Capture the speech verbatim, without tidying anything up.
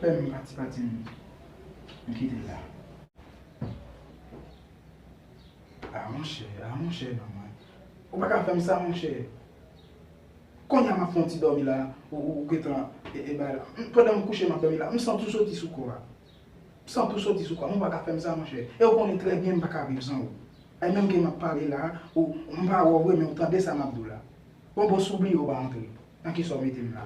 Fè m pati, pati m, m kite l la. A monchè, a monchè, non, mwen. Ou pa ka fè m sa, monchè. Kounye a m ap fè yon ti dòmi la, ou, ou, ou gentan, e, e, bay la. M, pandan m kouche, m ap dòmi la, m santi w soti sou kò a. M santi w soti sou kò a, men ou pa ka fè m sa, monchè. E ou konnen trè byen m pa ka viv san ou. Ay, menm ke m ap pale la, ou, m pa wè w vre, men ou tande sa m ap di w la. Bon, bon, si w bliye, ou pa antre. Nan kisa w mete m la?